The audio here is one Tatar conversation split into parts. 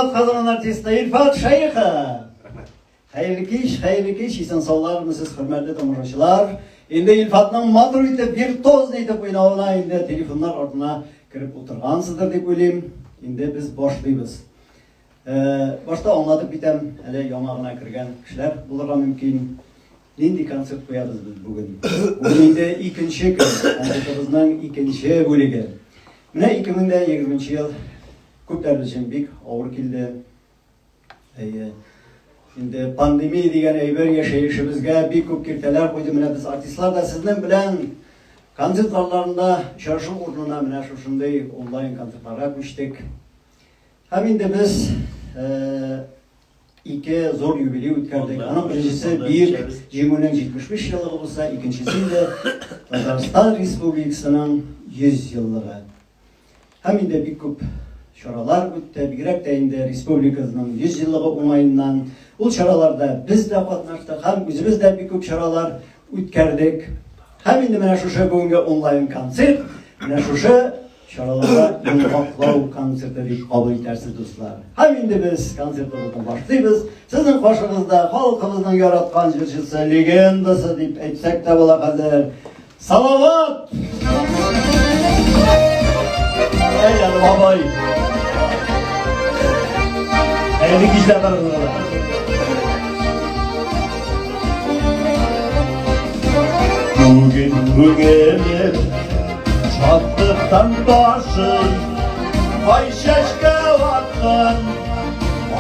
Атказанган артисты Илфат Шәехов. Хәерле кич, хәерле кич, исән саулармысыз, хөрмәтле тамашачылар. Инде Илфатның матур итеп, виртуозно итеп уйнавына инде телефоннар артына кереп утыргансыздыр дип уйлыйм. Инде без башлыйбыз. Э, башта аңлатып китәм, әле яңа гына кергән кешеләр булырга мөмкин. Нинди концерт куябыз без бүген? Бүген инде икенче көн, концертыбызның икенче бүлеге. Менә 2020 ел күпләребез өчен бик авыр килде. Әйе. Инде пандемия дигән әйбер яшәешебезгә бик күп киртәләр куйды. Менә без артистлар да сезнең белән концерт залларында очрашу урынына менә шушындый онлайн концертларга күчтек. Һәм инде без ике зур юбилей үткәрдек. Аның беренчесе Бөек Җиңүнең 75 еллыгы булса, икенчесе инде Татарстан Республикасының 100 еллыгы. Һәм инде бик күп чаралар үтте, бигрәк тә инде республикабызның 100 еллыгы уңаеннан. Ул чараларда без дә катнаштык һәм үзебез дә бик күп чаралар үткәрдек. Һәм инде менә шушы бүгенге онлайн концерт, менә шушы Чараларда йомгаклау концерты дип кабул итәрсез, дуслар. Һәм инде без концертыбызны башлыйбыз. Сезнең каршыгызда халкыбызның яраткан җырчысы, легендасы дип әйтсәк тә була хәзер. Салават! Әй, әле бабай! Хәерле кичләр барыгызга. Бүген күңелем Шатлыктан ташый, ай чәчкә аткан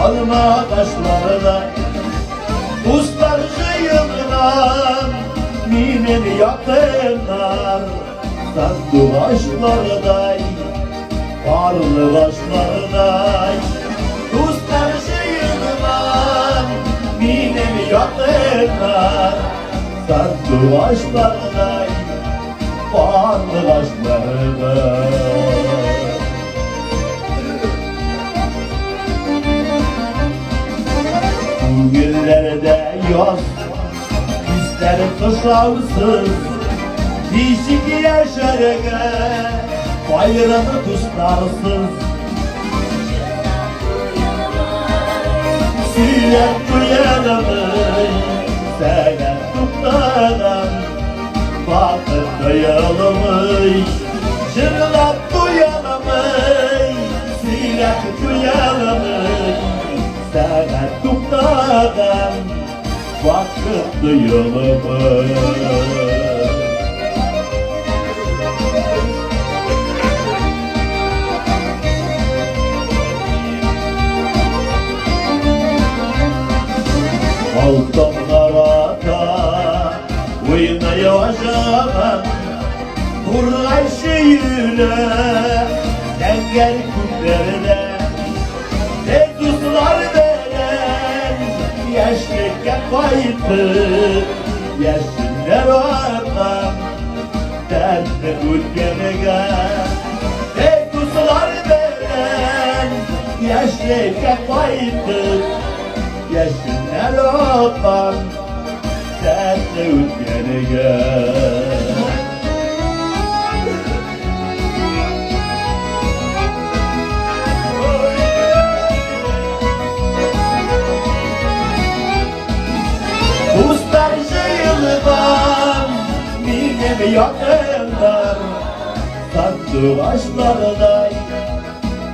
алма ташларыдай. Дуслар җыелган минем якыннар, сандугачларыдай, карлыгачларыдай. Дуслар җыелган минем якыннар, сандугачларыдай, Карлыгачларыдай. Күңелләрдә яз, хисләр тышаусыз, ничек яшәргә аерым дусларсыз. Сөйләп туялмый, сәгать туктаган, Вакыт тоялмый, җырлап туялмый, сөйләп туялмый, сәгать туктаган, вакыт тоялмый. Алтыннар ата, Уйный ажаган Тургай сөйле Зәңгәр күкләрдә Без дуслар белән Яшьлеккә кайтып Яшеннәр аткан Дәртле үткәнгә Без дуслар белән Яшьлеккә кайтып Яшеннәр аткан Дәртле үткәнгә. Дуслар җыелган, минем якыннар, Сандугачлардай,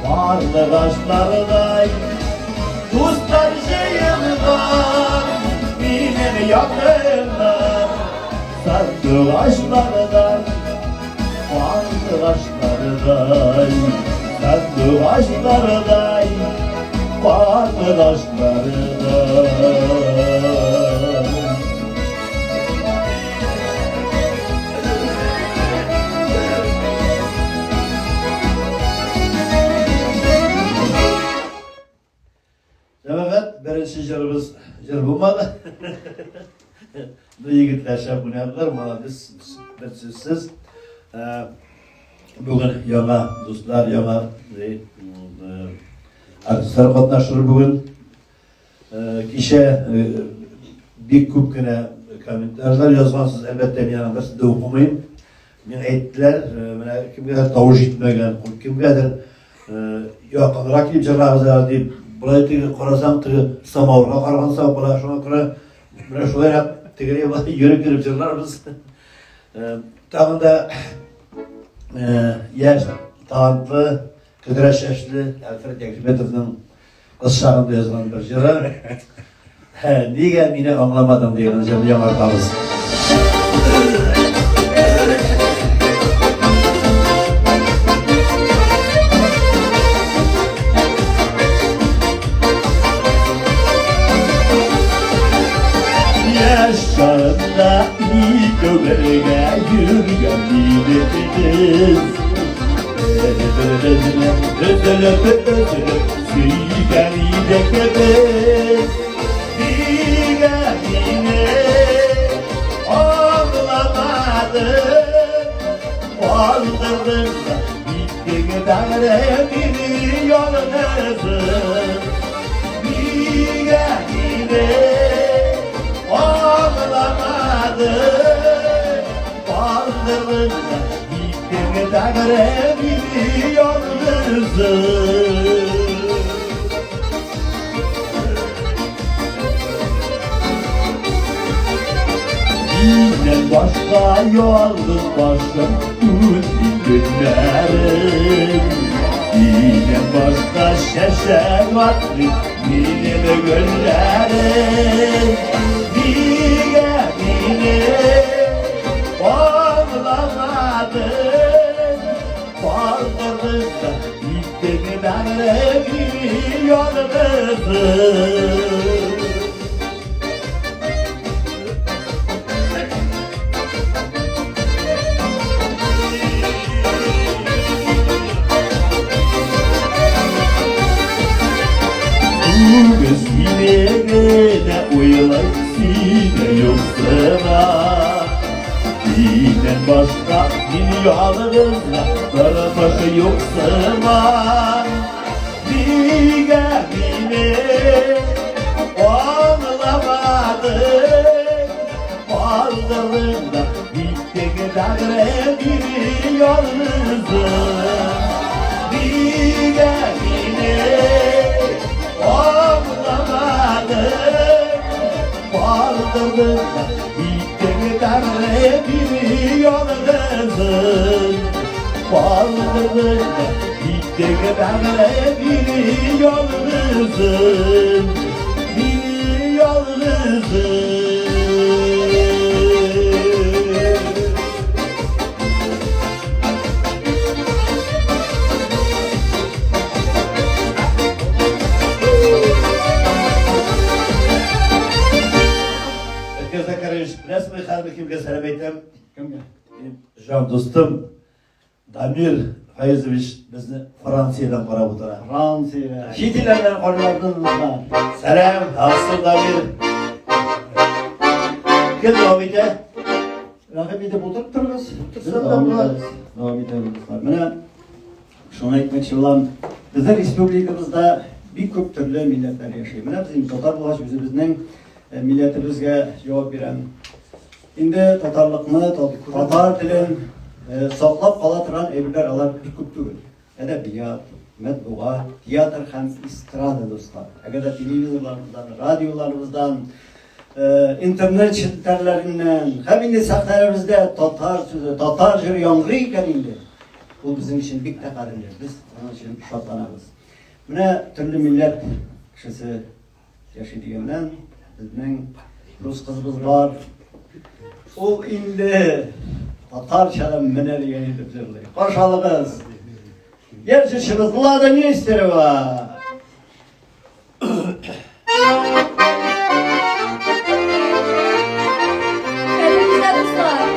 карлыгачлардай. Дуслар җыелган, минем якыннар, Сандугачлардай, карлыгачлардай, Сандугачлардай, карлыгачлардай. Җәмәгать, беренче җырыбыз җыр булмады. Ну, егетләр шәп уйнадылар, молодец, бер сүзсез. Э, бүген яңа дуслар, яңа э, артистлар катнашыр бүген. Э, кичә бик күп кенә комментарийлар язгансыз, әлбәттә, мин аның берсен дә укымыйм. Миңа әйттеләр, менә кемгәдер тавыш җитмәгән, кемгәдер якынрак килеп җырлагыз әле дип. Болай теге карасаң, теге самавырга караган саң була. Шуңа күрә менә шулайрак тегеләй болай йөреп йөреп җырларбыз. Тагын да яшь, талантлы, көдрә чәчле Альфред Якшиметовның кыз чагында язган бер җыры. Нигә мине аңламадың дигән җырны яңартабыз. Яшь чагында икәү бергә йөргән идек без. Бер-беребезне өзелеп-өзелеп сөйгән идек без. Нигә мине аңламадың? Калдырдың да киттең бәгърем мине ялгызым. Нигә мине аңламадың? Калдырдың да киттең бәгърем мине ялгызым. Миннән башка ялгыз башым үтми көннәрем. Синнән башка чәчәк атмый минем гөлләрем. Нигә мине аңламадың? Калдырдың да киттең бәгърем ялгызым. Күз сине генә уйлый, сине юксына. Синнән башка мин ялгызга тормыш юк сыман. Нигә мине аңламадың? Калдырдың да киттең бәгърем мине ялгызым. Нигә мине аңламадың? Калдырдың да киттең бәгърем мине ялгызым. Калдырдың да киттең бәгърем мине ялгызым. Мине ялгызым. Әткәй Закарович, беләсеңме, хәзер кемгә сәлам әйтәм? Кемгә? Минем җан дустым Дамир Фаизович безне Франциядән карап утыра. Франция. Чит илләрдән карыйлар дуслар. Сәлам, асыл Дамир. Кем дәвам итә? Рәхим итеп утырып торыгыз. Без Утырсам да дәвам була. итәбез. Дәвам итәбез, дуслар. Менә шуны әйтмәкче булам. Безнең республикабызда бик күп төрле милләтләр яши. Менә без инде татар булгач, үзебезнең милләтебезгә җавап бирәм. Инде татарлыкны, татар телен саклап кала торган әйберләр алар бик күп түгел. Әдәбият, матбугат, театр һәм эстрада, дуслар. Әгәр дә телевизорларыбыздан, радиоларыбыздан, интернет челтәрләреннән һәм инде сәхнәләребездә татар сүзе, татар җыры яңгырый икән инде, ул безнең өчен бик тә кадерле. Без аның өчен шатланабыз. Менә төрле милләт кешесе яши дигәннән, безнең рус кызыбыз бар. Ул инде татарча да менә дигән итеп җырлый. Каршы алыгыз. Яшь җырчыбыз Лада Нестерова. Хәерле дуслар!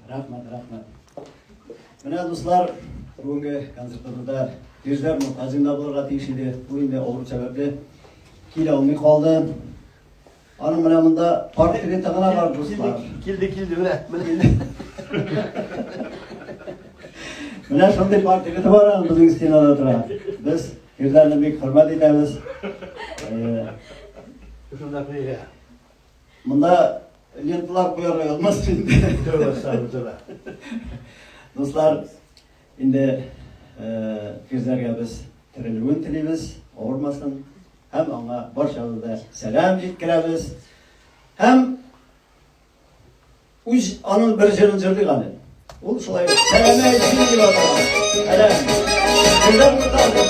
Рәхмәт, рәхмәт. Менә, дуслар, бүгенге концертыбызда Фирзәр Мортазин да булырга тиеш иде. Ул инде авыру сәбәпле килә алмый калды. Аның менә монда портреты гына бар, дуслар. Килде, килде, менә, менә. Менә шундый портреты бар аның безнең стенада тора. Без Фирзәрне бик хөрмәт итәбез. Шунда куя. Монда ленталар куярга язмас инде. Дуслар, инде Фирзәргә без терелүен телибез, авырмасын. Һәм аңа барчабыз да сәлам җиткерәбез. Һәм Үз аның бер җырын җырлыйк әле. Ул шулай Сәләмә җыр дип атала. Сәлам. Җырлап утырабыз.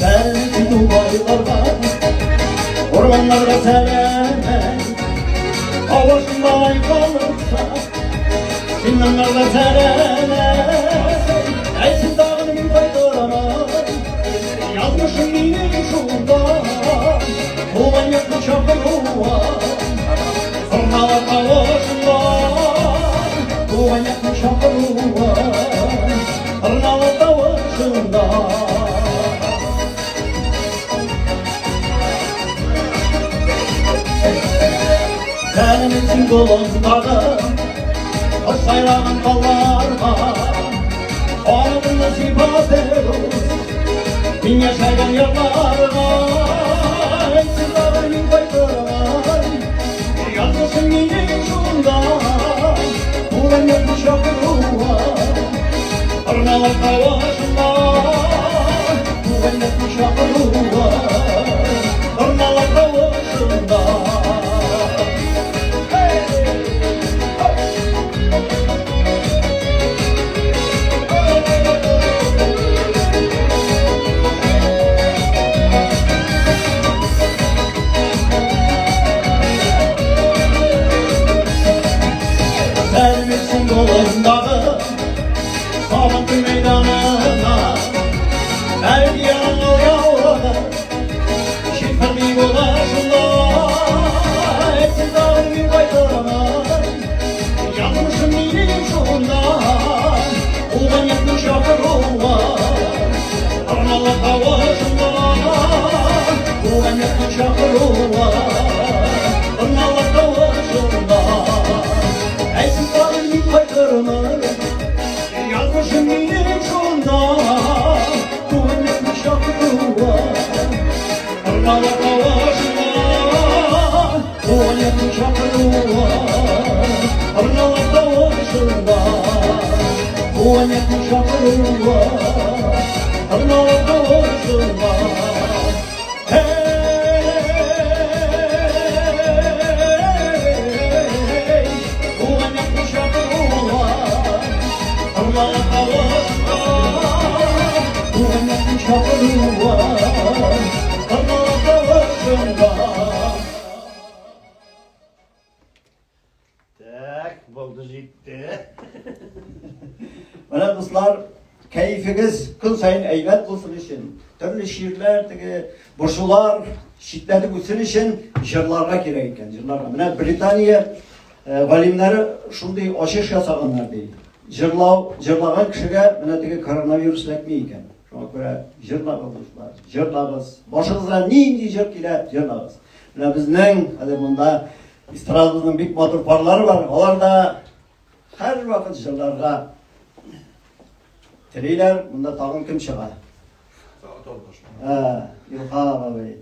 Сәләм Урманнарга сәләм Авашында ай калырса Син аңарга сәләм Әйтсен тагын мин кайтырмын Язмышым минем шунда Туган якны чакыруа Торналар тавышында Туган якны чакыруа Торналар тавышында Сәләмәтсең болындагы Кош сайраган талларга Канатыңны сыйпатып Мин яшәгән ярларга Әйтсен тагын мин кайтырмын Язмышым минем шунда Туган якны чакыруга Торналар тавышында Туган якны чакыруга Торналар тавышында Сәлмесең болындагы Сабантуй мәйданына Бәлки яңгыр яуды Шиферли була шунда Әйтсен тагын мин кайтырмын Язмышым минем шунда Туган якның чакыруы Торналар тавышында Туган якның чакыруы Торналар тавышында Әйтсен тагын мин кайтырмын Язмышым минем шунда Туган якның чакыруы Торналар тавышында Туган якның чакыруы Торналар тавышында Туган якның чакыруы Торналар тавышында Эй, туган якның чакыруы Торналар тавышында Туган якның чакыруы Торналар тавышында Так, булды җитте. Менә дуслар, кәефегез көн саен әйбәт булсын өчен, төрле чирләр, теге борчулар читләтеп үтсен өчен җырларга кирәк икән, җырларга. Менә Британия галимнәре шундый ачыш ясаганнар ди. Җырлау, җырлаган кешегә менә теге коронавирус эләкми икән. Шуңа күрә җырлагыз, дуслар, җырлагыз. Башыгызга нинди җыр килә, җырлагыз. Менә безнең хәзер монда эстрадабызның бик матур парлары бар. Алар да һәрвакыт җырларга телиләр. Монда тагын кем чыга? Ә, Илһам абый.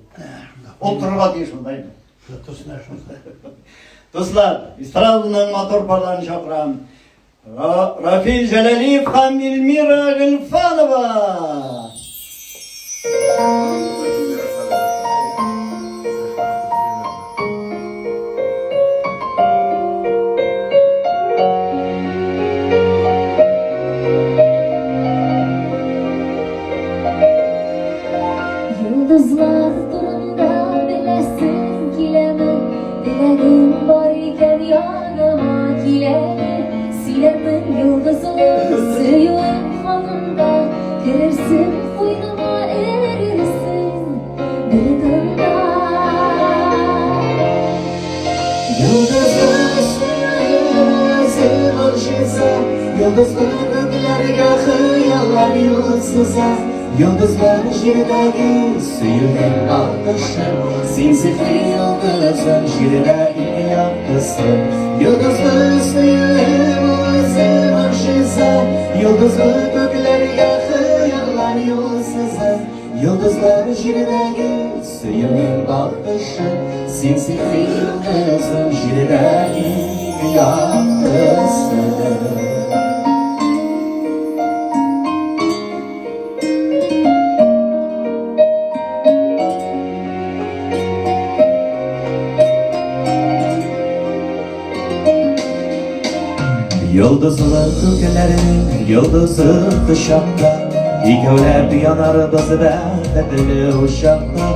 Ул торырга тиеш монда инде. Дуслар, эстраданың матур парларын чакырам. Рафил Җәләлиев һәм Эльмира Гыйльфанова. Йолдызлар турында беләсең киләме? Теләгең бар икән, яныма кил әле. Сөйләрмен йолдызлы Йолдызлы күкләргә хыяллар юл сыза. Йолдызлар җирдәге сөюнең балкышы. Син сихри йолдызым, җирдә иң яктысы. Йолдызлы сөюем үзе могҗиза. Йолдызлы күкләргә хыяллар юл сыза. Йолдызлар җирдәге сөюнең балкышы. Син сихри йолдызым, җирдә иң яктысы. Йолдызлы күкләрнең йолдызы кочакта, Икәүләп янарбыз бәхетле учакта.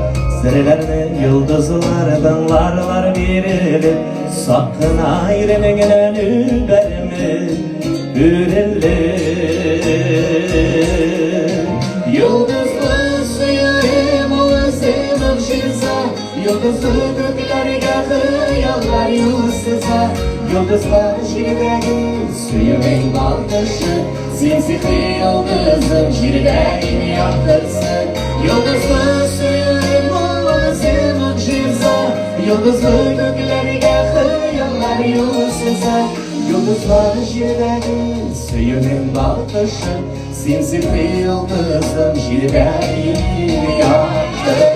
Серләрне йолдызлар тыңларлар бирелеп, Сак кына иренеңнән үбәрмен үрелеп. Йолдызлы сөюем ул үзе могҗиза, Йолдызлы күкләргә хыяллар юл сыза. Йолдызлар җирдәге сөюнең балкышы, Син сихри йолдызым, җирдә иң яктысы. Йолдызлы сөюем ул үзе могҗиза, Йолдызлы күкләргә хыяллар юл сыза. Йолдызлар җирдәге сөюнең балкышы, Син сихри йолдызым, җирдә иң яктысы.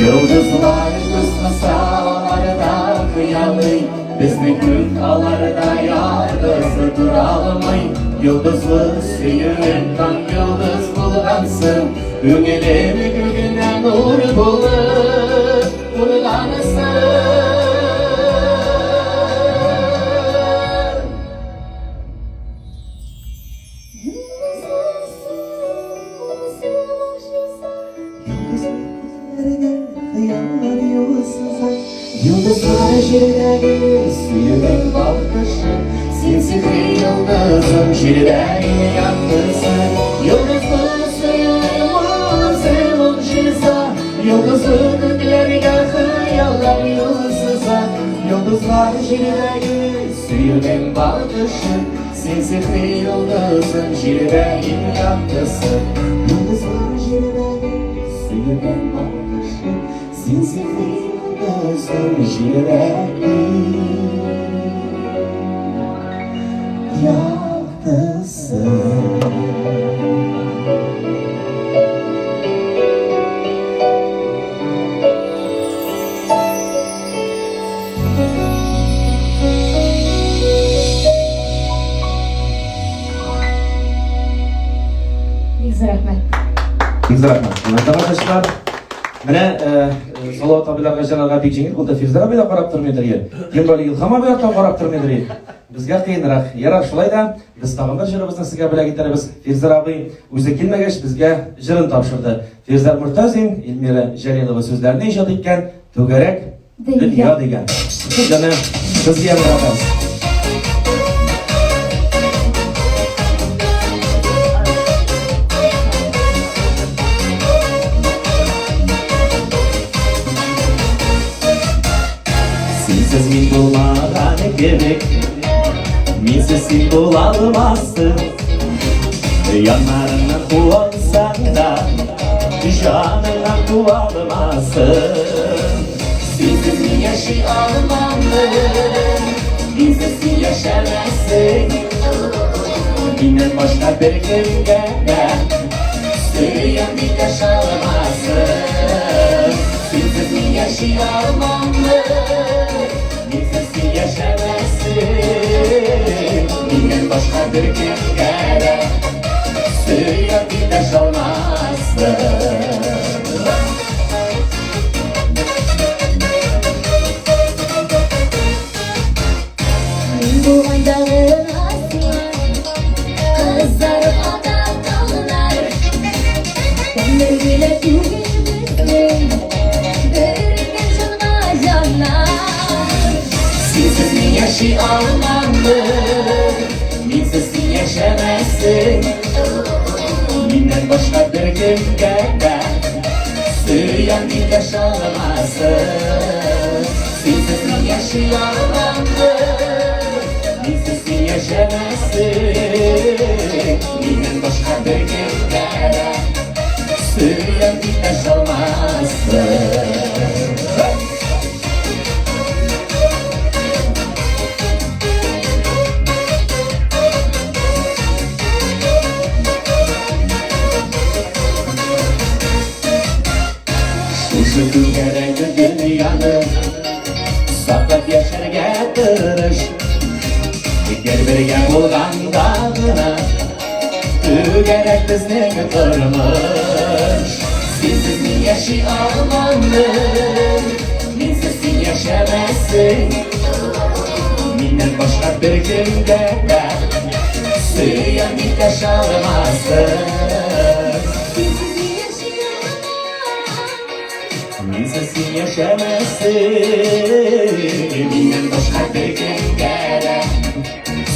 Йолдызлар күз кыса аларда хыялый, Безнең күк аларда яргысы тора алмый. Йолдызлы сөюем таң йолдыз булгансың, Күңелем күгенә нур булып ургансың. Йолдызлы сөюем ул үзе могҗиза. Йолдызлы күзләргә хыяллар юл сыза. Йолдызлар җирдәге сөюнең балкышы, Син сихри йолдызым, җирдә иң яктысы. Йолдызлы сөюем ул үзе могҗиза, Йолдызлы күкләргә хыяллар юл сыза. Йолдызлар җирдәге сөюнең балкышы, Син сихри йолдызым, җирдә иң яктысы. Йолдызлар җирдәге сөюнең балкышы, Син сихри йолдызым, җирдә иң яктысы. Бик зур рәхмәт. Бик зур рәхмәт. Хөрмәтле тамашачылар, менә Салават абыйларга җырларга бик җиңел булды. Фирзәр абый да карап тормыйдыр иде. Тем более Илһам абый да карап тормыйдыр иде. Безгә кыенрак. Ярар, шулай да без тагын бер җырыбызны сезгә бүләк итәрбез. Фирзәр абый үзе килмәгәч, безгә җырын тапшырды. Фирзәр Мортазин, Эльмира Җәлилова сүзләрне иҗат иткән Түгәрәк дөнья дигән. Җаны безгә яңгыратабыз. Синсез мин булмаган кебек, Минсез син була алмассың. Яннарыңнан куалсаң да, Җаныңнан куа алмассың. Синсез мин яши алмаммын, Минсез син яшәмәссең. Миннән башка беркемгә дә Сөям дип дәшә алмассың. Синсез мин яши алмаммын, Минсез син яшәмәссең. Миннән башка беркемгә дә Сөям дип дәшә алмассың. Мин булганда гына син яшәмәссең. Миннән башка беркемгә дә сөям дип дәшә алмассың. Синсез мин яши алмамдыр, минсез син яшәмәссең. Миннән башка беркемгә дә сөям дип дәшә алмассың. Шушы түгәрәк дөньяны саклап яшәргә тырыш. Гел бергә булганда гына түгәрәк безнең тормыш. Синсез мин яши алмамдыр, минсез син яшәмәссең. Миннән башка беркемгә дә сөям дип дәшә алмассың. Синсез мин яши алмам. Минсез син яшәмәссең. Миннән башка беркемгә дә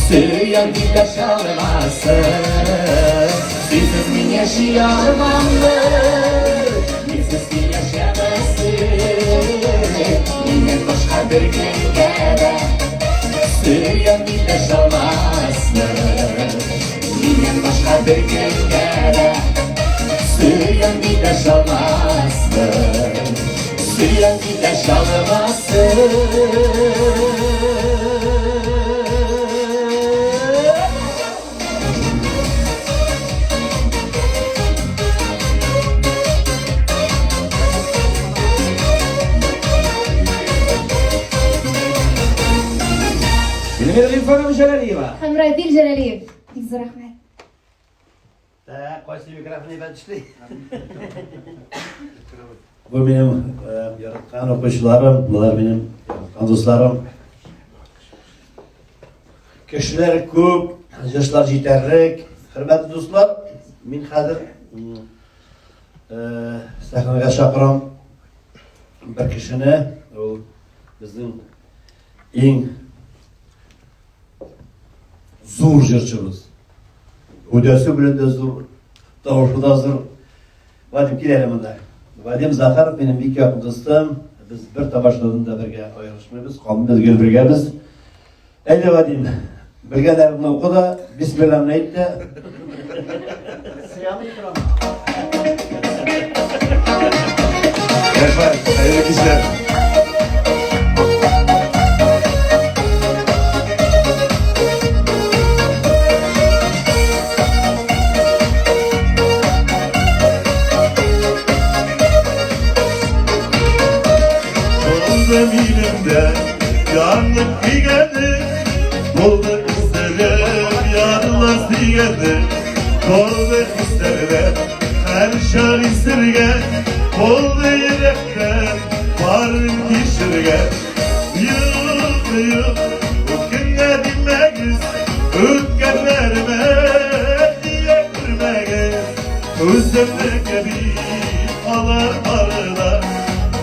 сөям дип дәшә алмассың. Синсез мин яши алмамдыр, минсез син яшәмәссең. Миннән башка беркемгә дә сөям дип дәшә алмассың. Миннән башка беркемгә дә сөям дип дәшә алмассың. Сөям дип дәшә алмассың. Эльмира Гыйльфанова Җәләлиева. Һәм Равил Җәләлиев. Бик зур рәхмәт. Так, кайсы микрофон әйбәт эшли? Бу минем яраткан укучыларым, болар минем яраткан дусларым. Кешеләр күп, җырчылар җитәрлек. Хөрмәтле дуслар, мин хәзер сәхнәгә чакырам бер кешене. Ул безнең иң зур җырчыбыз. Гәүдәсе белән дә зур, тавышы да зур. Вадим, кил әле монда. Вадим Захаров минем бик якын дустым. Без бер тамашадан да бергә аерылышмыйбыз, калмыйбыз, гел бергәбез. Әйдә, Вадим, белгәннәреңне укы да, бисмиллаңны әйт тә. Сыямый торам. Рәхмәт, хәерле кичләр. Булды минем дә янып кигәне, булды хисләрем ярла сөйгәне, булды хисләрдән һәр чак исергән, булды йөрәктән барын кичергән. Юк, юк, үкенә димәгез, үткәннәремә дия күрмәгез. Үземне кеби алар барыда,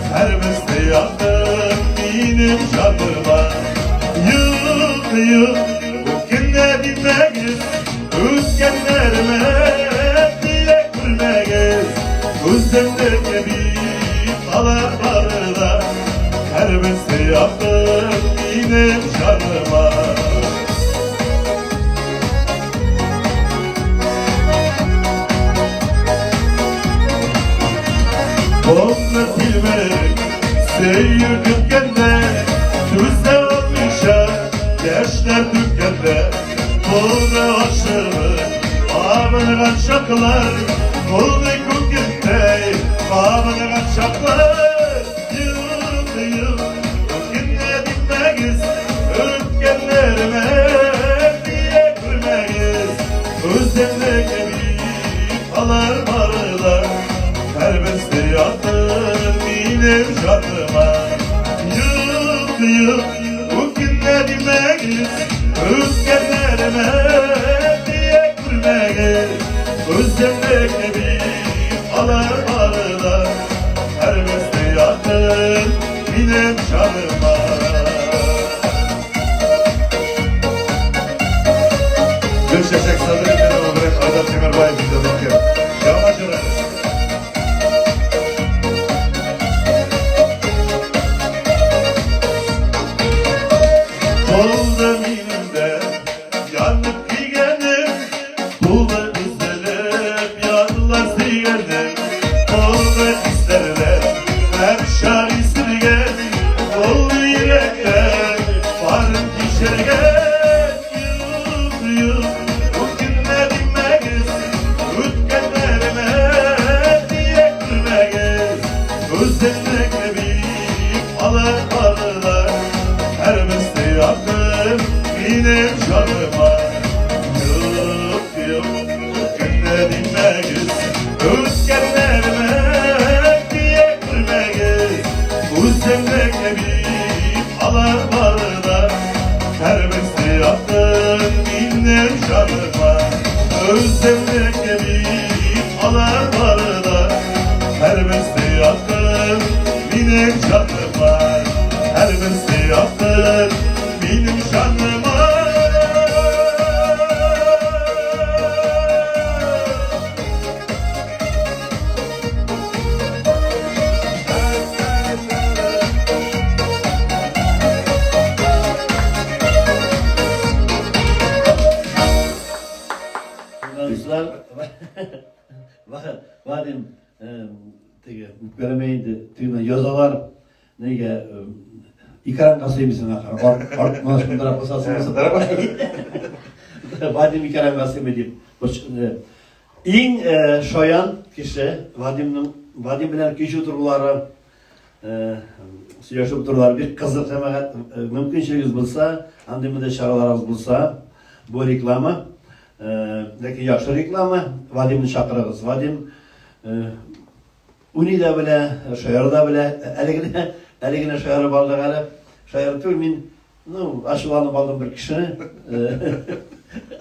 һәрберсе якын минем җаныма. Юк, юк, үкенә димәгез, үткәннәремә дия күрмәгез. Үземне кеби алар барыда, һәрберсе якын минем җаныма. Onunla bilmek, seyir dükkende, tüze almışa, gençler dükkende, Buldu aşırı, abını kaçaklar, buldu kukette, abını kaçaklar. Yıl yıl, ötkenle dinmeyiz, ötkenlerime diye görmeyiz. Özlemle gelip alar varlar, serbest yatır benim canıma. Yıl yıl, bugün ne bilmeyiz, ötkenlerime diye görmeyiz. Özlemle gelip alar varlar, serbest yatır benim canıma. Gülçeçek Sadri Merhaba. Тимербаев иҗат иткән яңа җыр әле. Булды минем дә янып көйгәнем, Булды өзелеп ярлар сөйгәнем, Булды исләрдә һәрчак исергән, Булды йөрәктә барын кичергән. Юк, юк, үкенмә димәгез, Үткәннәремә тия күрмәгез. Үземне кеби алып барыла, Һәрберсе якын минем җаныма. Юк, юк, үткәннәр димәгез, Үткәннәремә тия күрмәгез. Үземне кеби алып барыла, Һәрберсе якын минем җаныма. Үземне кеби алып барыла, Һәрберсе якын минем җаныма. Һәрберсе якын минем җаныма. Дуслар, Вадим, теге үпкәләмә инде, тегене язалар, нигә экранга сыймыйсың ахыры. Арт менә шундарак басасың. Вадим экранга сыймый дип. Иң шаян кеше Вадимның, Вадим белән кич утырулары, сөйләшеп утырулары бик кызык җәмәгать. Мөмкинчелегегез булса, андый-мондый чараларыгыз булса, бу реклама. Ләкин яхшы реклама. Вадимны чакырыгыз. Вадим уйный да белә, шаяра да белә. Әле генә, әле генә шаярып алдык әле. Шаярып түгел, мин, ну, ачуланып алдым бер кешене.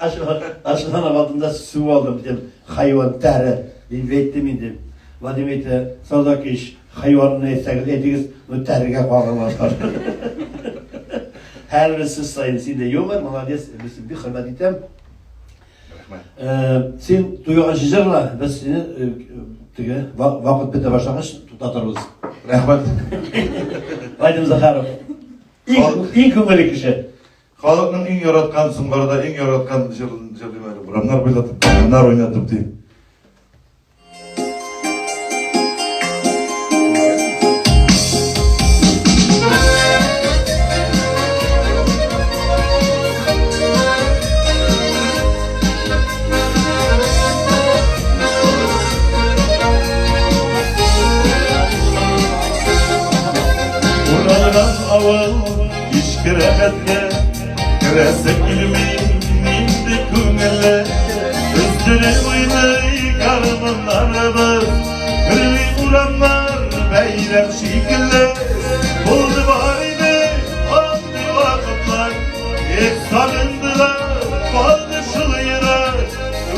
Ачуланып алдым да сүгеп алдым. Дидем, хайван тәре. Дип әйттем инде. Вадим әйтә, Саудакич, хайванны әйтсәгез, әйтегез, но тәрегә кагылмагыз. Һәрбер сүз саен синдә юмор, молодец, без бик хөрмәт итәм. Рәхмәт. Син туйганчы җырла, без сине теге вакыт бетә башлагач туктатырбыз. Рәхмәт. Вадим Захаров. Иң, иң күңелле кеше. Халыкның иң яраткан, соңгы арада иң яраткан җырын җырлыйм әле. Урамнар буйлатып, урамнар уйнатып дип. Уралган авыл кичке рәхәткә Керәсе килми инде күңелле Өздереп уйный гармуннарыбыз Гөрли урамнар бәйрәм шикелле Булды бар иде андый вакытлар Тик сагындылар калды шул йөрәк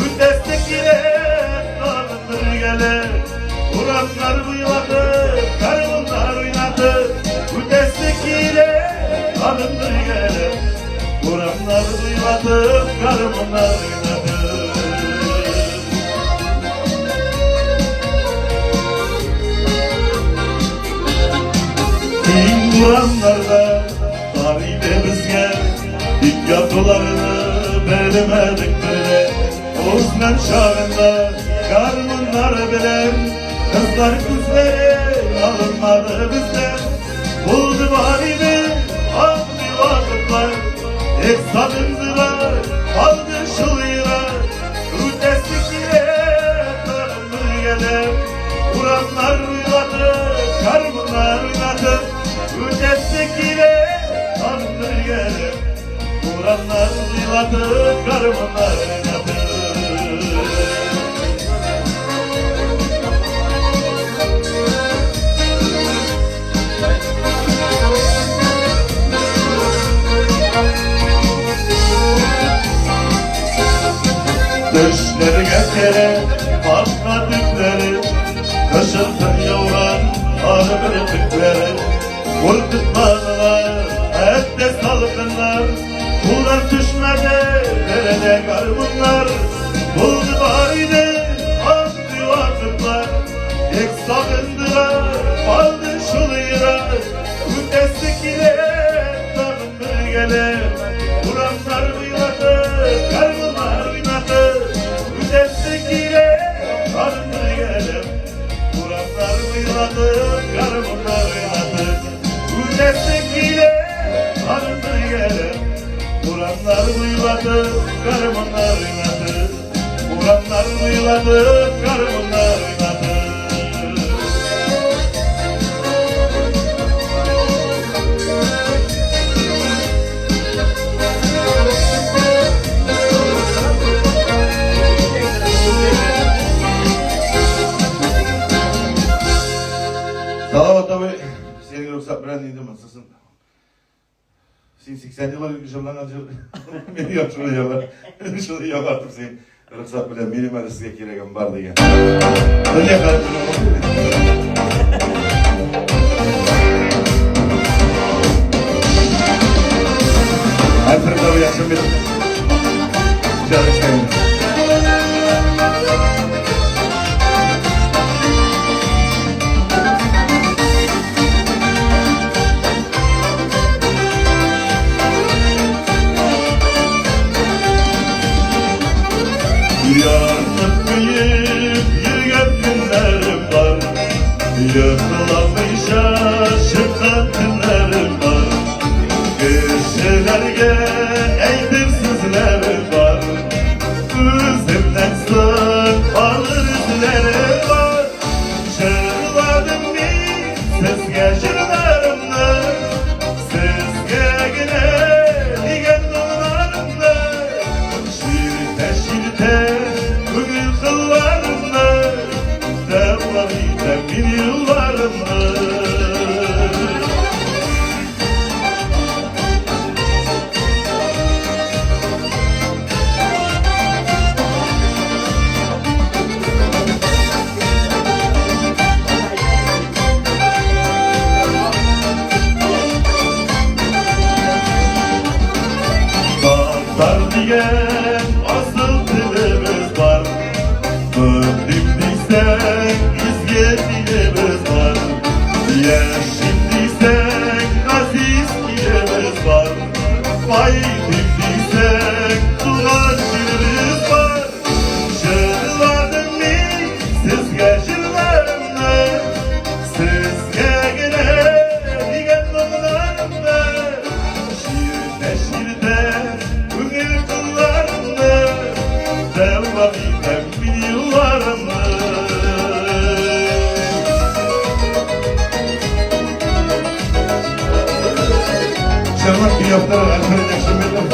Үтәсе килә тагын бергәләп Урамнар буйлатып, гармуннар уйнатып Үтәсе килә тагын бергәләп Урамнар буйлатып, гармуннар уйнатып. Киң урамнарда тар иде безгә, Тик ятуларны белмәдек бер дә. Узган чагында гармуннар белән Кызлар күзләре алынмады бездән. Булды бар иде андый вакытлар, Эх, сагындылар, калды шул йөрәк. Үтәсе килә тагын бергәләп, Урамнар буйлатып, гармуннар уйнатып. Үтәсе килә тагын бергәләп, Урамнар буйлатып, гармуннар уйнатып. Төшләргә керә капка төпләре, Кышын кыр яуган кар бөртекләре. Куркытмадылар, хәтта салкыннар, Кулдан төшмәде бер дә гармуннар. Булды бар буйлатып, гармуннар уйнатып, Урамнар буйлатып, гармуннар уйнатып. Салават абый, синең рөхсәт белән инде монсысын. Син 80 ел элек җырланган җыр. Мин яхшы яңа. Шуны яңартып син рөхсәт белән минем әле сезгә кирәгем бар дигән. Дөнья Альфред абый яхшы бит. Иҗат иткән. Янып көеп йөргән көннәрем бар, Йокламыйча чыккан төннәрем бар. Кешеләргә әйтер сүзләрем бар, Үземнән соң калыр эзләрем бар. Җырладым мин сезгә җырларымны, Сезгә генә дигән моңнарымны. Чиртә, чиртә күңел кылларымны, Дәвам итәм мин юлларымны. Татар дигән асыл телебез бар, Мөслим дисәң, изге динебез бар, Яшим дисәң, газиз илебез бар, Бай дисәң, туган җиребез бар. Җырладым мин сезгә җырларымны, Сезгә генә дигән моңнарымны. Чиртә, чиртә күңел кылларымны, Дәвам итәм мин юлларымны. Җырлап көй авторы Альфред Якшыметов.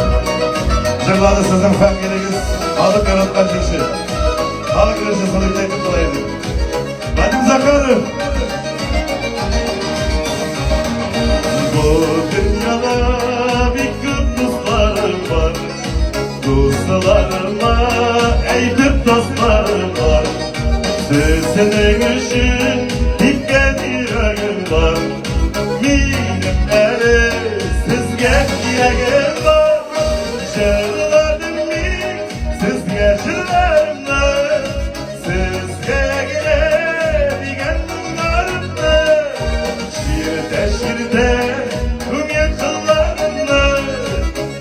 Җырлады сезнең фамилиягез, халык яраткан җырчы. Халык җырчысы дип әйтеп була инде. Вадим Захаров. Бу дөньяда бик күп дусларым бар. Дусларыма әйтеп дусларым бар. Сезнең өчен типкән йөрәгем бар. Минем әле сезгә кирәгем бар. Җырладым мин сезгә җырларымны, Сезгә генә дигән моңнарымны. Чиртә, чиртә күңел кылларымны,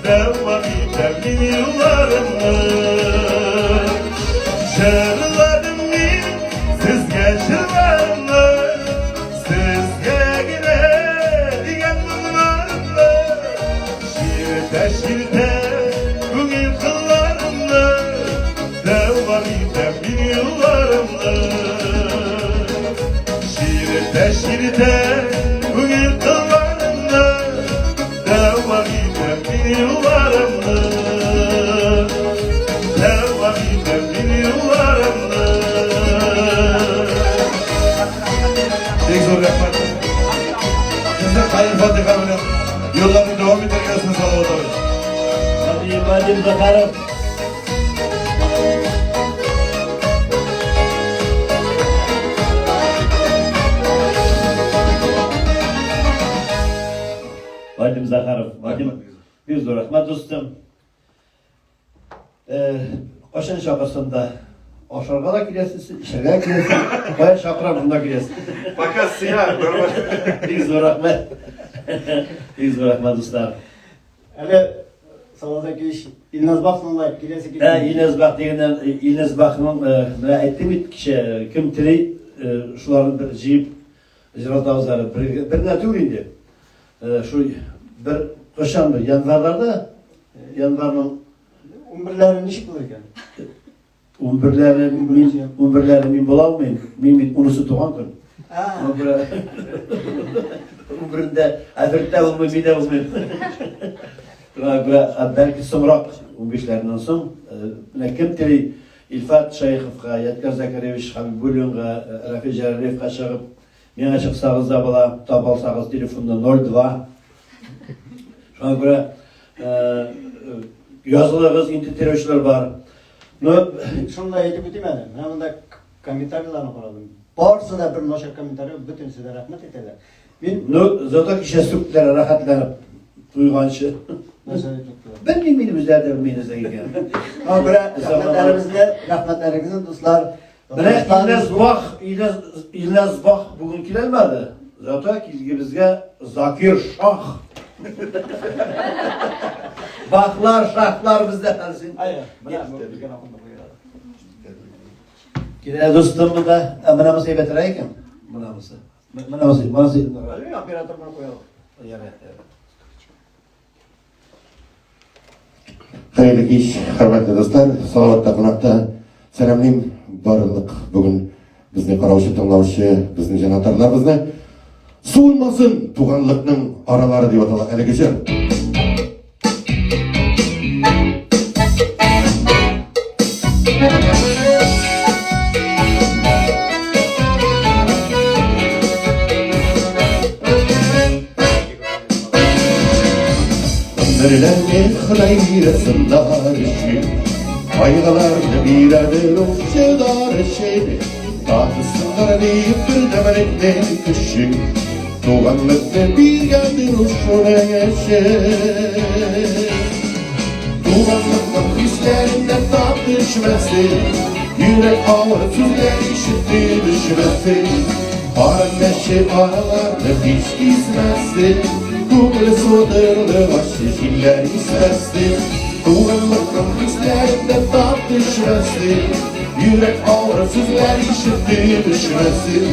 Дәвам итәм мин юлларымны. Җырладым мин сезгә җырларымны, Сезгә генә дигән моңнарымны. Чиртә, чиртә күңел кылларымны, Дәвам итәм мин юлларымны. Чиртә, чиртә күңел кылларымны, Дәвам итәм мин юлларымны. Дәвам итәм мин юлларымны. Бик зур рәхмәт. Сезнең хәер фатиха белән юлларны дәвам итәргә язсын, Салават абый. Вадим Захаров. Вадим Захаров. Вадим, бик зур рәхмәт, дустым. Кайчан чакырсам да, ашарга да киләсез, эчәргә киләсез, кая чакырам, шунда киләсез. Пока сыя, нормально. Бик зур рәхмәт. Бик зур рәхмәт, дуслар. Әле Салават Акевич Илназ Бахның да киләсе килә. Ә, Илназ Бах дигәннән, Илназ Бахның, менә әйттем бит кичә, кем тели, шуларны бер җыеп җырлатабыз әле. Бер, бер генә түгел инде. Шул бер кайчан бер январьларда, январьның Унберләре ничек булыр икән? Унберләре мин, унберләре мин була алмыйм. Мин бит унысы туган көн. Унберендә әзерлектә булмыйм, мин дә булмыйм. Шуңа күрә, бәлки соңрак, унбишләреннән соң, менә кем тели, Илфат Шәеховка, Ядкәр Закаревич Хәбибуллинга, Рафил Җәләлиевка чыгып, миңа чыксагыз да була, таба алсагыз телефонны 02. Шуңа күрә язылыгыз, инде теләүчеләр бар. Ну, шуны да әйтеп үтим әле. Менә монда комментарийларны карадым. Барысы да бер начар комментарий, бөтенесе дә рәхмәт әйтәләр. Мин, ну, зато кичә сүктеләр рәхәтләнеп туйганчы. Нәрсә дип сүктеләр? Белмим мин үзләре дә белми нәрсә икән. Шуңа күрә рәхмәтләребезне, рәхмәтләрегезне, дуслар. Менә Илназ Бах, Илназ, Илназ Бах бүген килә алмады. Зато килгебезгә Закир Шах. Бахлар, шахлар бездә хәзер. Әйе, менә бу өлкән ахунда куелады. Килә дустым монда. Ә менә монысы әйбәтрәк икән. Менә монысы. Менә монысы, монысы. Белмим, оператор белән куялык. Ярар, ярар. Хәерле кич, хөрмәтле дуслар, Салаватта кунакта. Сәламлим барлык бүген безне караучы, тыңлаучы, безнең җанатарларыбызны. Суынмасын туганлыкның аралары дип атала әлеге җыр. Гомерләрне Ходай бирә сынар өчен, Кайгыларны бирәдер ул чыдар өчен. Татысыннар диеп бердәмлекнең көчен, Туганлыкны биргәндер ул шуның өчен. Туганлыкның хисләрендә тап төшмәсен, Йөрәк авыр сүзләр ишетеп өшмәсен. Кара мәче араларны һич кисмәсен, Күңел суыдырлык ачы җилләр исмәсен. Туганлыкның хисләрендә тап төшмәсен, Йөрәк авыр сүзләр ишетеп өшмәсен.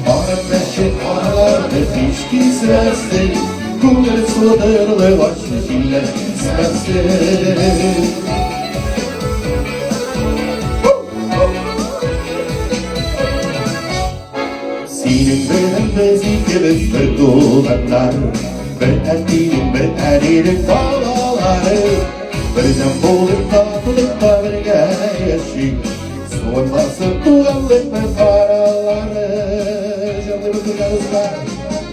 Кара мәче араларны һич кисмәсен, Күңел суыдырлык ачы җилләр исмәсен. Синең белән без икебез бер туганнар, Бер әтинең, бер әнинең балалары. Бердәм булып татулыкта бергә яшик, Суынмасын туганлыкның аралары. Җырлыйбыз бергә, дуслар.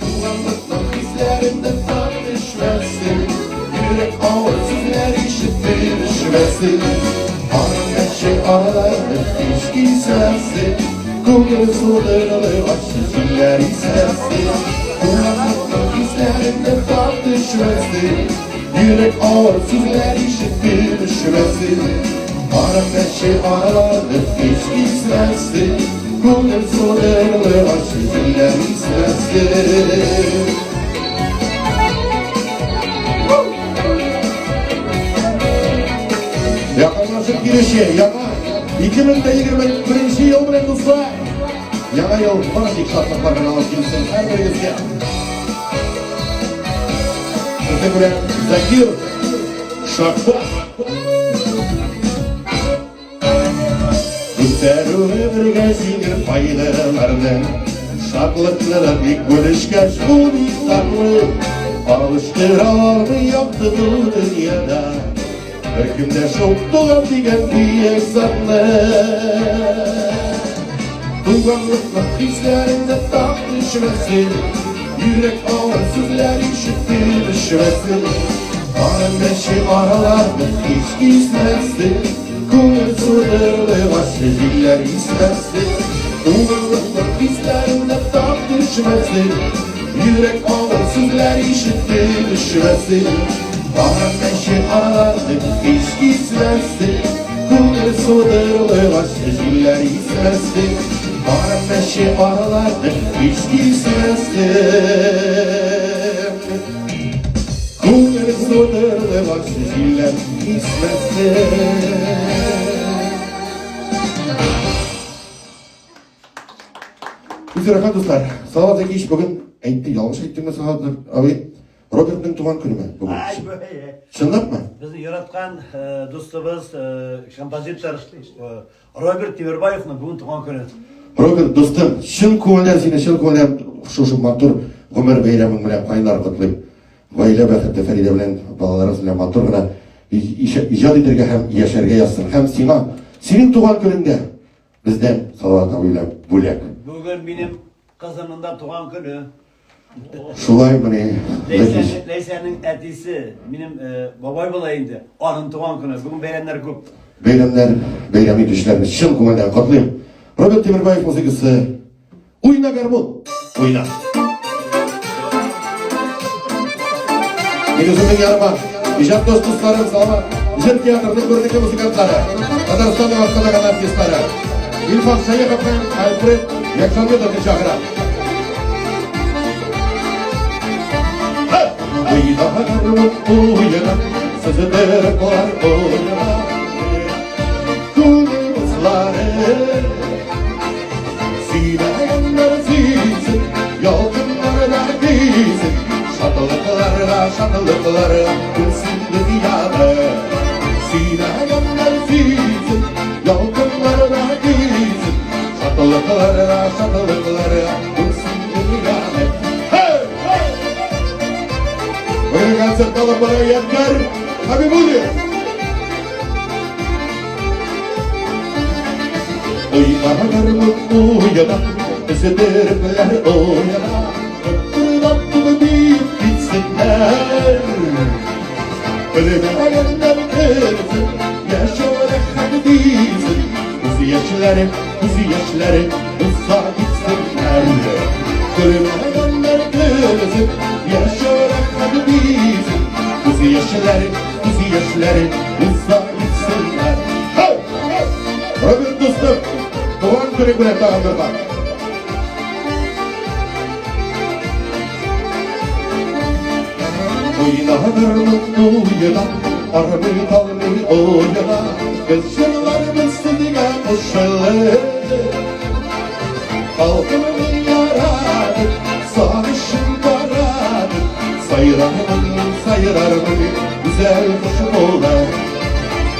Туганлыкның хисләрендә тап төшмәсен, Йөрәк авыр сүзләр ишетеп өшмәсен. Аның мәче араларны һич кисмәсен, Күңел судырлы ачы җилләр исмәсен. Туганлыкның хисләрендә тап төшмәсен, Йөрәк авыр сүзләр ишетеп өшмәсен. Аның мәче араларны һич кисмәсен, Күңел судырлы ачы җилләр исмәсен. Якынлашып килүче яңа 2021 ел белән, дуслар! Яңа ел бары тик шатлыклар гына алып килсен һәрберегезгә. Сезнең белән Закир Шахбаз. Күтәрүе бергә җиңел кайгыларны, Шатлыкны да бик бүлешкәч, бу бик татлы. Алыштыра алмый якты бу дөньяда, Беркем дә шул туган дигән бөек затны. Туганлыкның хисләрендә тап төшмәсен, Йөрәк авыр сүзләр ишетеп өшмәсен. Кара мәче араларны һич кисмәсен, Күңел судырлы ачы җилләр исмәсен. Туганлыкның хисләрендә тап төшмәсен, Йөрәк авыр сүзләр ишетеп өшмәсен. Кара мәче араларны һич кисмәсен, Күңел судырлы ачы җилләр исмәсен. Кара мәче араларны һич кисмәсен. Күңел судырлы ачы җилләр исмәсен. Үзе рәхмәт, дуслар. Салават Зәкиевич бүген әйтте, ялгыш әйттеңме, Салават абый? Робертның туган көнеме бүген? Чынлапмы? Безнең яраткан дустыбыз, композитор Роберт Тимербаевның бүген туган көне. Роберт, дустым, чын күңелдән сине чын күңелдән шушы матур гомер бәйрәмең белән кайнар котлыйм. Гаилә бәхете Фәридә белән балаларыгыз белән матур гына иҗат итәргә һәм яшәргә язсын. Һәм сиңа, синең туган көнеңдә бездән Салават абый белән бүләк. Бүген минем кызымның да туган көне. Шулай мени? Ләйсәнең әтисе, минем бабай була инде, аның туган көне. Бүген бәйрәмнәр күп. Бәйрәмнәр, бәйрәм итүчеләрне чын күңелдән котлыйм. Роберт Тимербаев музыкасы. Уйна гармун, уйна. Мин үземнең ярыма иҗат дус дусларым Салават җыр театрының күренекле музыкантлары, Татарстанның атказанган артистлары Илфак Шәехов һәм Альфред Якшанбетовны чакырам. Уйна гармун, уйна, сызыдыр бар уйна. Күңел дуслары, Сөйләгәннәр сөйсен, ялкыннарда көйсен, Шатлыкларга, шатлыкларга күмсен дөньяны. Сөйләгәннәр сөйсен, ялкыннарда көйсен, Шатлыкларга, шатлыкларга күмсен дөньяны. Hey! Бүгенге концертта алып бара Ядкәр Хабибуллин. Уйна гармун уйна, Өзедерпләр уйна, Тыптырдап биеп китсеннәр. Белмәгәннәр керсен, Яшәү рәхәт дисен, Күз яшьләре, күз яшьләре уза китсеннәр. Белмәгәннәр керсен, Яшәү рәхәт дисен, Күз яшьләре, күз яшьләре уза китсеннәр. Hey! Роберт дустым, туган көнең белән тагын бер кат. Уйна гармун уйна, армый талмый уйна, Без җырларбыз сезгә кушылып. Халкымны яратып, сагышын таратып, Сайрармын мин, сайрармын мин, гүзәл кош булып.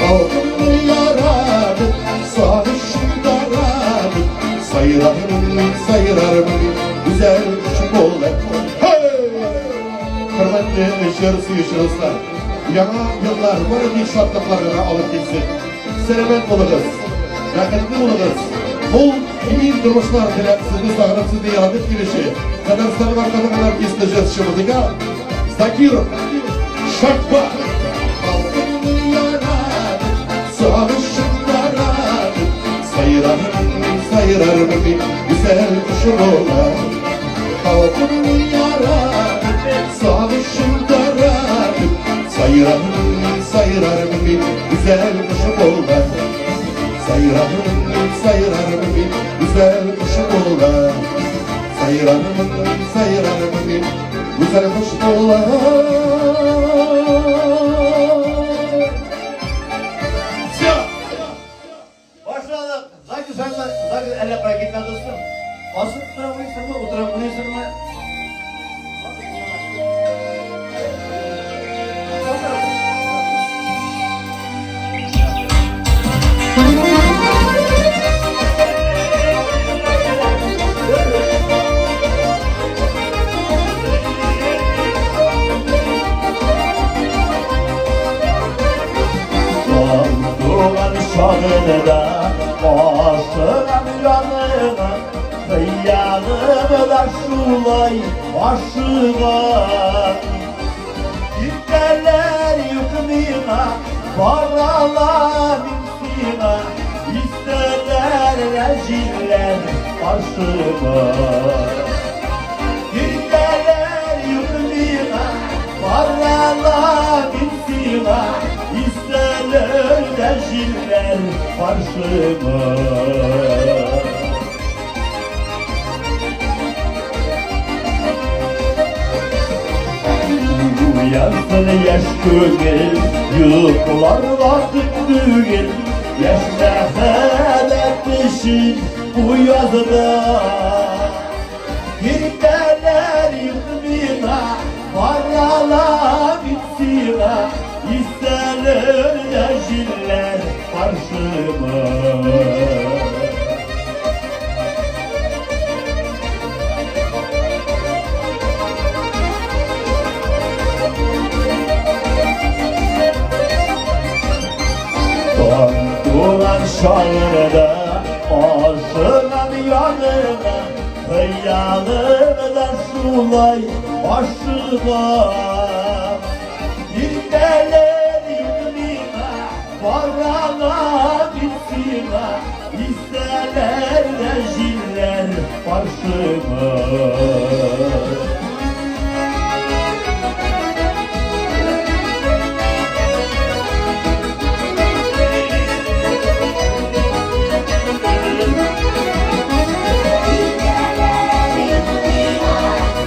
Халкымны яратып, сагышын таратып, Сайрармын мин, сайрармын мин, гүзәл кош булып. Hey! Хөрмәтле җыр сөюче дуслар, яңа еллар бары тик шатлыклар гына алып килсен. Сәламәт булыгыз, бәхетле булыгыз. Мул, имин тормышлар теләп, сезне сагынып, сезне яратып килүче Татарстанның атказанган артисты, җырчы, музыкант Закир Шакбар. Халкымны яратып, сагышын таратып, Сайрармын мин, сайрармын мин, гүзәл кош булып. Халкымны яратып, сагышын таратып, Сайрармын мин, сайрармын мин, гүзәл кош булып. Сайрармын мин, сайрармын мин, гүзәл кош булып. Сайрармын мин, сайрармын мин, гүзәл кош булып. Все! Башладык. Закир Шакбар, Закир әллә кая китмә, дустым. Басып тора уйныйсыңмы, утырып уйныйсыңмы? Туган чагында ашыгам яныңа, Хыялым да шулай ашыгам. Иртәләр юк миңа, баралам мин сиңа, Истәләр дә җилләр каршыма. Иртәләр юк миңа, баралам мин сиңа, Истәләр дә җилләр каршыма. Уянсын яшь күңел, йоклар вакыт түгел, Яшь мәхәббәт өчен уязда. Иртәләр юк миңа, баралам Баралам бит сиңа, исәлер дә җилләр каршыма. Таң туган чагында ашыгам яныңа, хыялымда шулай ашыгам. Иртәләр юк миңа, баралам мин сиңа, исәләр дә җилләр каршыма.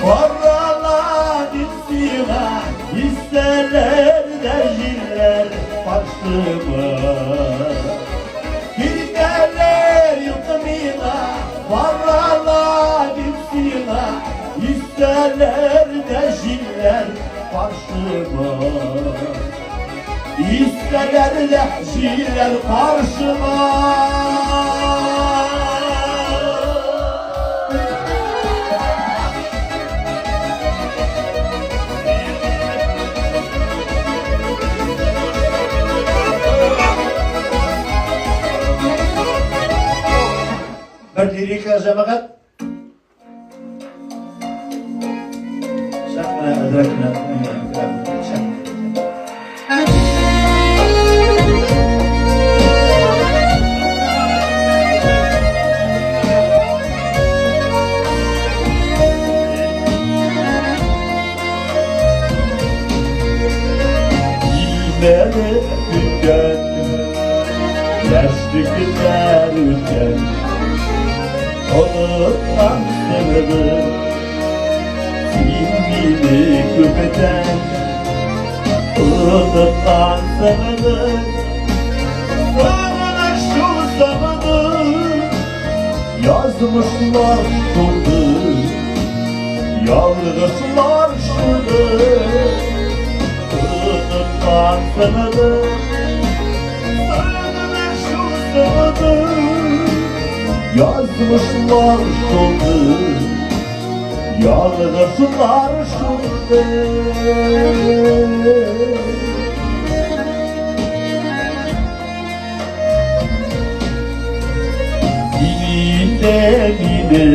Баралам мин сиңа, исәләр дә җилләр каршыма. Киртәләр юк миңа, баралам мин сиңа, исәләр дә җилләр каршыма. Исәләр дә җилләр каршыма. Бер лирика җәмәгать. Шәп менә әзрәк кенә шәп. Bilmeli günden, yaşlı günler ülken, Unutmam seni, sen beni köpeten, Unutmam seni, sana şu zamanı, Yazmışlar şurada, yanlışlar şurada, Unutmam seni, sana şu zamanı, Yazmışlar şurada, yanlışlar şurada. Seni de beni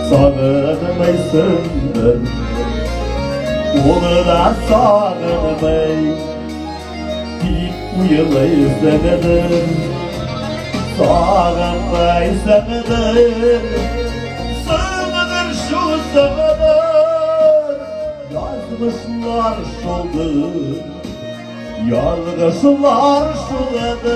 sağınmaysındır, Onu da sağınmay, deyip uyulaysındır. Sağınmaysındır, sağındır şu sağındır. Yazmışlar şudur, yanlışlar şudur.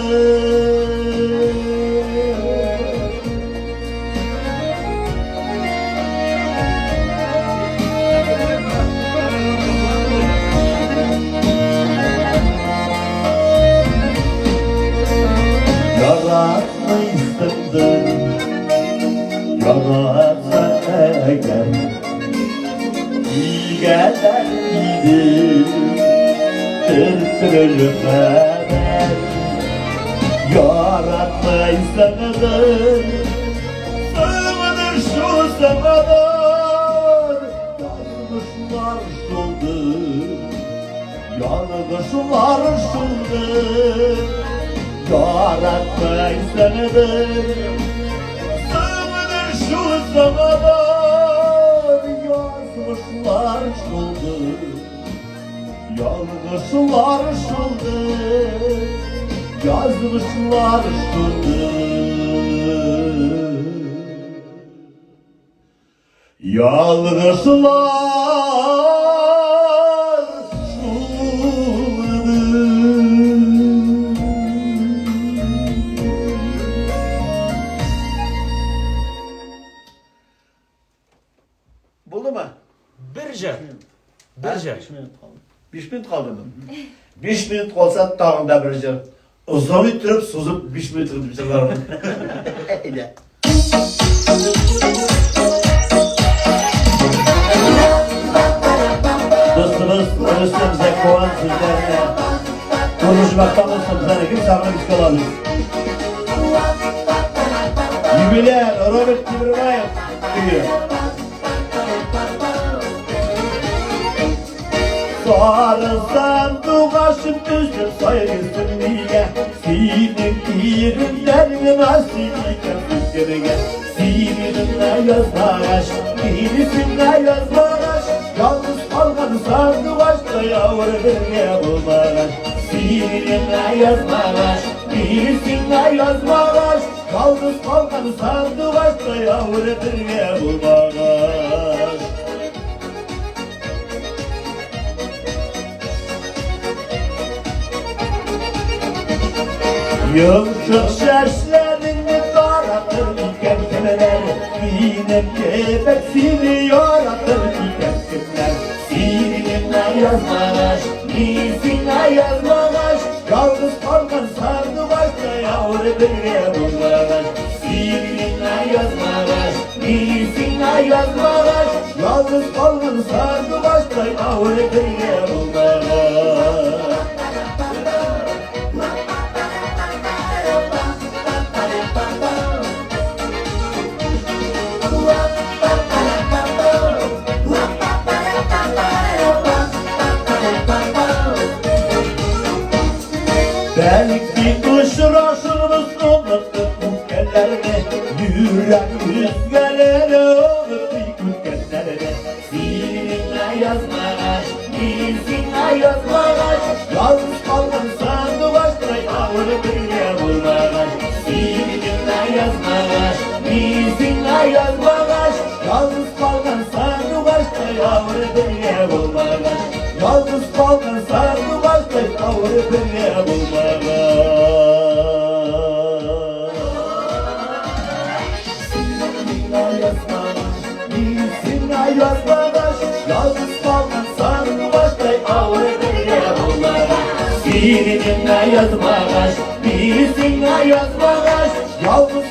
Yaratmışsındır, yaratsa eğer, İlgeler idi, tırtırır haber. Yaratmışsındır, sığmıdır şu sığmıdır. Yazmışlar şudur, yanlışlar şudur. Yaratmışsındır, sığmıdır şu sığmıdır. Yazmışlar şudur, yanlışlar şudur. Yazmışlar şudur, yanlışlar şudur. Булдымы? Бер җыр. Бер җыр. 5 минут калды. 5 минут калдымы? 5 минут калса тагын да бер җыр. Озын иттереп, сузып 5 минут итеп җырлармын. Әйдә. Куан сүзләренә. Тормыш бактан булсын, безне кем сагынып искә алабыз. Юбиляр Роберт Тимирбаев көе. Сары сандугашым өзеп сайрыйсың нигә? Синең иреннәрең насыйп икән күккергә. Сине генә язмагач, мине сиңа язмагач, ялгыз калган сандугачтай авыр бергә булмагач. Сине генә язмагач, мине сиңа язмагач, ялгыз калган сандугачтай авыр бергә булмагач. Йомшак чәчләреңне таратыр икән кемнәр, Минем кебек сине яратыр икән кемнәр. Сине миңа язмагач, мин сиңа язмагач, Ялгыз калган сандугачтай авыр бергә булмагач. Сине миңа язмагач, мин сиңа язмагач, Ялгыз калган сандугачтай авыр бергә булмагач. Бәлки очрашырбыз онытып үткәннәрне, Йөрәк өзгәләр онытыйк үткәннәрне. Син миңа язмагач, мин сиңа язмагач, Ялгыз калган сандугачтай авыр бергә булмагач. Син миңа язмагач, мин сиңа язмагач, Ялгыз калган сандугачтай авыр бергә булмагач. Ялгыз калган сандугачтай авыр бергә булмагач. Сиңа язмагач, мин сиңа язмагач, Ялгыз калган сандугачтай авыр бергә булмагач. Син миңа язмагач, мин сиңа язмагач, Ялгыз